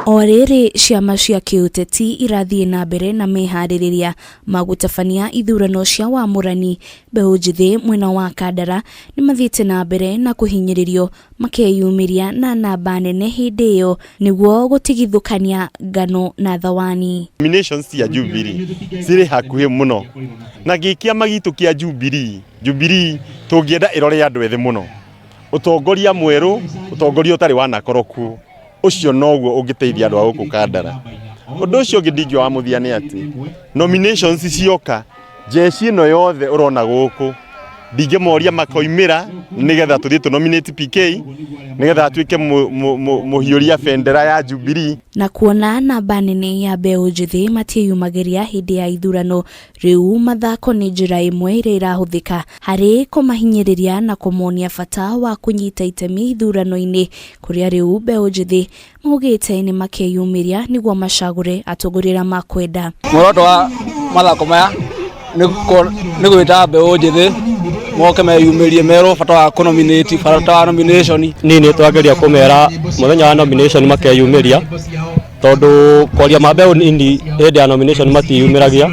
O rĩrĩ ciama cia kĩũteti irathiĩ na mbere na meharĩrĩria ma gũtabania ithurano cia wamũrani, mbeũ njĩthĩ mwena wa Kandara nĩ mathiĩte na mbere na kũhinyĩrĩrio makeyumĩria na namba nene hĩndĩ ĩyo nĩguo gũtigithũkania ngano na thawani. Nominations cia Jubilee cirĩ hakuhĩ mũno na gĩ kĩama gitũ kĩa Jubilee, Jubilee tũngĩenda ĩrore andũ ethĩ mũno, ũtongoria mwerũ, ũtongoria ũtarĩ wanakorwo kuo, ũcio noguo ũngĩteithia andũ a gũkũ Kandara. Ũndũ ũcio ũngĩ ndingiuga wa mũthia nĩ atĩ nominations cioka Jeshi ĩno yothe ũrona gũkũ ndingĩmoria makoimĩra nĩgetha tũthiĩ tũ nominate PK nĩgetha atuĩke mũhiũria bendera ya Jubilee. Na kuona namba nene ya mbeũ njĩthĩ matiĩyumagĩria hĩndĩ ya ithurano, rĩu mathako nĩ njĩra ĩmwe ĩrĩa ĩrahũthĩka harĩ kũmahinyĩrĩria na kũmonia bata wa kũnyita itemi ithurano-inĩ, kũrĩa rĩu mbeũ njĩthĩ Maugĩte nĩ makeyumĩria nĩguo macagũre atongoria arĩa makwenda. Muoroto wa mathako maya nĩ gwĩta mbeũ njĩthĩ moke meyumĩrie merwo bata wa kũ-nominate, bata wa nomination. Niĩ nĩ twageria kũmera mũthenya wa nomination makeyumĩria tondũ kwaria ma mbeũ nini hĩndĩ ya nomination matiyumĩragia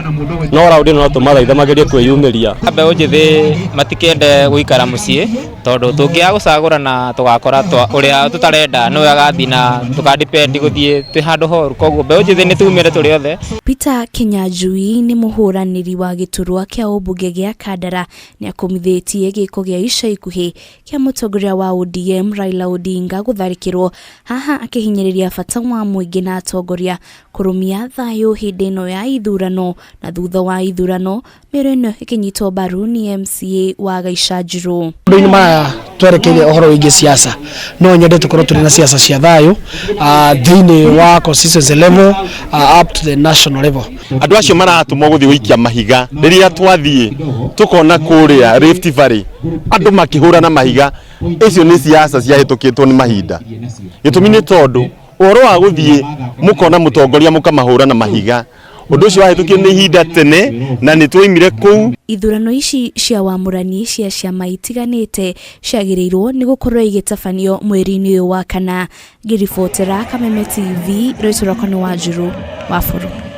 no raundi ĩno no tũmathaithe magerie kwĩyumĩria. Mbeũ njĩthĩ matikende gũikara mũciĩ tondũ tũngĩaga gũcagũrana tũgakora ũrĩa tũtarenda nĩwe agathiĩ na tũka depend gũthiĩ twĩ handũ horu koguo mbeũ njĩthĩ nĩ tumĩre tũrĩ othe. Peter Kinyanjui nĩ mũhũranĩri wa gĩturwa kĩa ũmbunge gĩa Kandara nĩakũmithĩtie gĩko gĩa ica ikuhĩ kĩa mũtongoria wa ODM Raila Odinga gũtharĩkĩrwo haha akĩhinyĩrĩria bata wa mũingĩ na atongoria kũrũmia thayũ hĩndĩ ĩno ya ithurano na thutha wa ithurano Mĩario ĩno ĩkĩnyitwo mbaru nĩ MCA wa Gaicanjirũ. Maũndũ-inĩ maya twerekeire ũhoro wĩgiĩ siasa no nyende tũkorwo tũrĩ na siasa cia thayũ thĩinĩ wa constituency level up to the national level. Andũ acio maratũmwo gũthiĩ gũikia mahiga rĩrĩa twathiĩ tũkona kũrĩa Rift Valley andũ makĩhũrana mahiga, icio nĩ siasa ciahĩtũkĩtwo nĩ mahinda. Gĩtũmi nĩ tondũ ũhoro wa gũthiĩ mũkona mũtongoria mũkamahũra na mahiga Ũndũ ũcio wahĩtũkio nĩ ihinda tene na nĩ twoimire kũu. Ithurano ici cia wamũrani cia ciama itiganĩte ciagĩrĩirwo nĩ gũkorwo igĩtabanio mweri-inĩ ũyũ wa kana. Ngĩribotera Kameme TV, rĩtwa rĩakwa nĩ Wanjirũ wa Bũrũ.